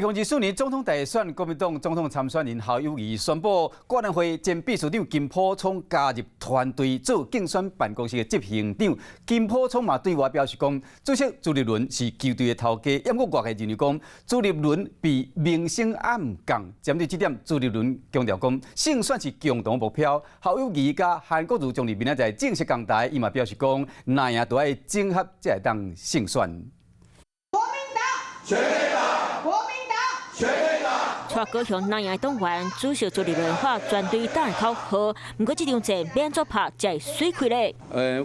2024年總統大選，國民黨總統參選人侯友宜宣布，國聯會前秘書長金溥聰加入團隊做競選辦公室的執行長。金溥聰嘛對外表示講，主席朱立倫是球隊的頭家，毋過外界認為講朱立倫被明星暗槓。針對這點，朱立倫強調講，勝選是共同目標。侯友宜佮韓國瑜將佇明仔載正式講台，伊嘛表示講，若贏著愛整合才會當勝選。國民黨，全力打！國民黨，全力打！帶高雄南營黨員主席朱立倫喊全隊打的口號，毋過這場戰欲按怎拍才會媠氣咧？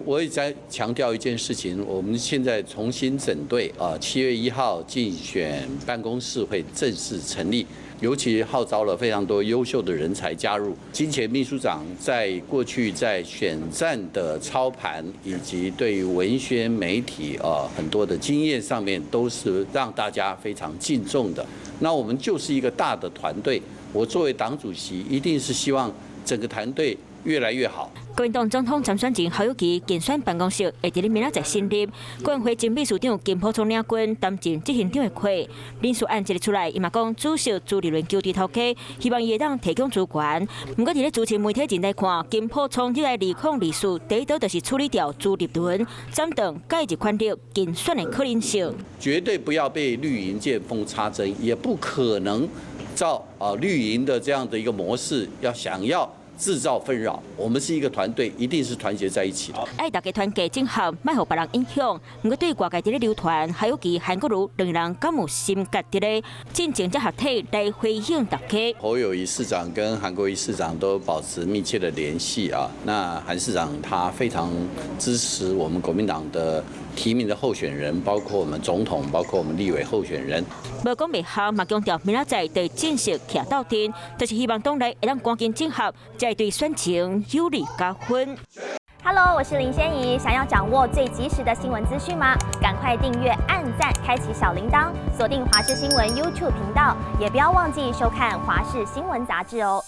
我也在強調一件事情，我們現在重新整隊啊，7月1號競選辦公室會正式成立，尤其號召了非常多優秀的人才加入。金前秘書長在過去在選戰的操盤以及對於文宣媒體啊很多的經驗上面，都是讓大家非常敬重的。那我們就是一個大的團隊，我作為黨主席，一定是希望整個團隊越來越好。國民黨總統參選人侯友宜競選辦公室會佇咧明仔載成立，國聯會前秘書長金溥聰領軍擔任執行長的會。人事案一个出來，伊嘛講主席朱立倫球隊頭家，希望伊會當提供資源。毋過佇咧資深媒體人來看，金溥聰佇咧2024第一刀就是處理掉朱立倫，斬斷介入權力競選的可能性。絕對不要被綠營見縫插針，也不可能照啊綠營的這樣的一個模式，要想要製造紛擾。我們是一個團隊，一定是團結在一起的。愛大家團結整合，莫予別人影響。毋過對外界佇咧流傳，侯友宜、韓國瑜兩个人敢有心結佇咧進前才合體來回應大家。侯友宜市長跟韓國瑜市長都保持密切的聯繫啊。那韓市長他非常支持我們國民黨的提名的候選人，包括我們總統，包括我們立委候選人。無講袂合，嘛強調明仔載就正式徛鬥陣，就是希望黨內會當趕緊整合，才會對選情有利加分。 Hello，我是林仙怡。想要掌握最及時的新聞資訊嗎？趕快訂閱、按讚、開啟小鈴鐺，鎖定華視新聞 YouTube 頻道，也不要忘記收看華視新聞雜誌哦。